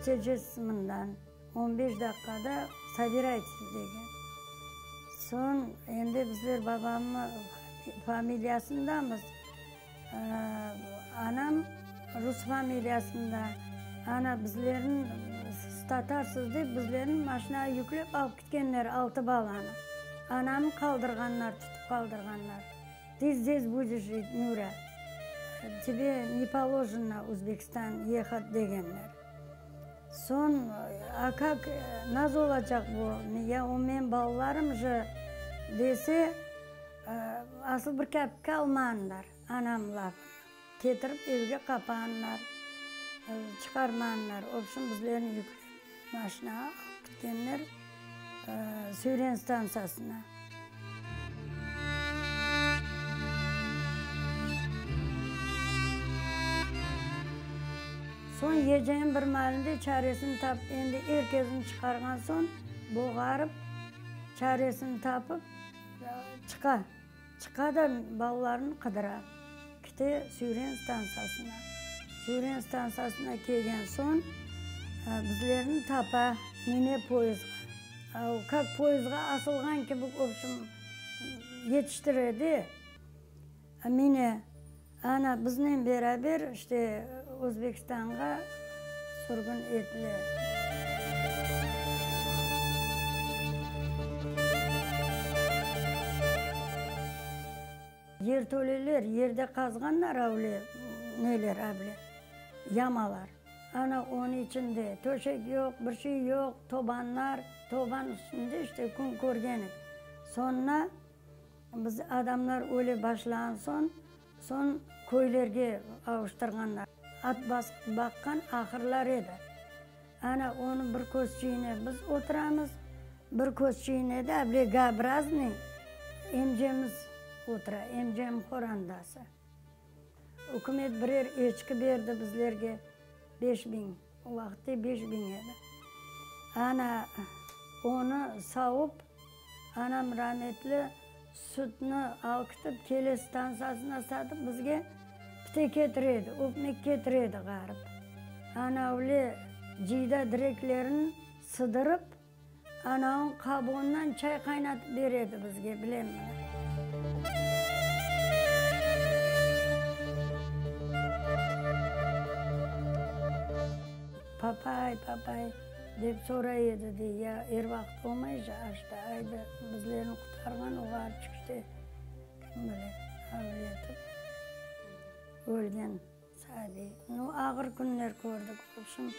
Keteceksiz mından, on beş daqqada sobiraytes degen. Soñ endi bizler babamnıñ familiyasındamız, anam rus familiyasında. Ana, bizlerni siz tatarsız dep, bizlerni maşinağa yüklep alıp ketkenler, altı balanı. Anamnı qaldırğanlar, tutıp qaldırğanlar. Tı zdes budeş jit, Nura, tebe ne polojeno Özbekistan yehat degenler. Soñ, a kak, naz olacaq bu, ya o menim balalarım je, dese, asıl bir kapik almanlar anam lafını. Ketirip evge qapanlar, çıqarmanlar. Obşim bizlerni yüklep maşinağa alıp ketkenler Süyren stantsiyasına. Soñ geceniñ bir maalinde çaresini tapıp, endi er kesni çıqarğan soñ, boğarıp, çaresini tapıp, çıqa. Çıqa da balalarını qıdıra. Kite Süyren stantsiyasına. Süyren stantsiyasına kelgen soñ, bizlerni tapa, mine poyezdğa. Kak poyezdğa asılğan kibi, vobşem, yetiştire de, mine. Ana, biznen beraber, işte, Özbekistanğa sürgün etile. Yertöleler, yerde qazğanlar avle, neler avle, yamalar. Ana, onıñ içinde töşek yoq, bir şey yoq, tobanlar, toban üstünde, işte, kün körgenik. Soñra. Biz adamlar öle başlağan soñ, soñ köylerge avuştırğanlar. At baqqan ahırlar edi. Ana, onıñ bir közçüyine biz oturamız, bir közçüyine de able G-obraznıy emcemiz otura, emcem qorandası. Ükümet birer eçki berdi bizlerge, 5000, o vaqıtte 5000 edi. Ana, onı savup, Anam rametli sütni alkıtıp, kele stansiyasına satıp, bizge pite ketire edi, ötmek ketire edi ğarip. Ana öyle ciyda direklerini sıdırıp, anavıñ qabuğından çay qaynatıp bere edi bizge, bilem mına. Papay, papay, dep soray edi, dey, ya er vaqıt olmay ja aşta, ayda, bizlerni qurtarğan o ğaripçik işte, kim bile, avle etip ölgen sabiy. Nu, ağır künler kördik, vobşem.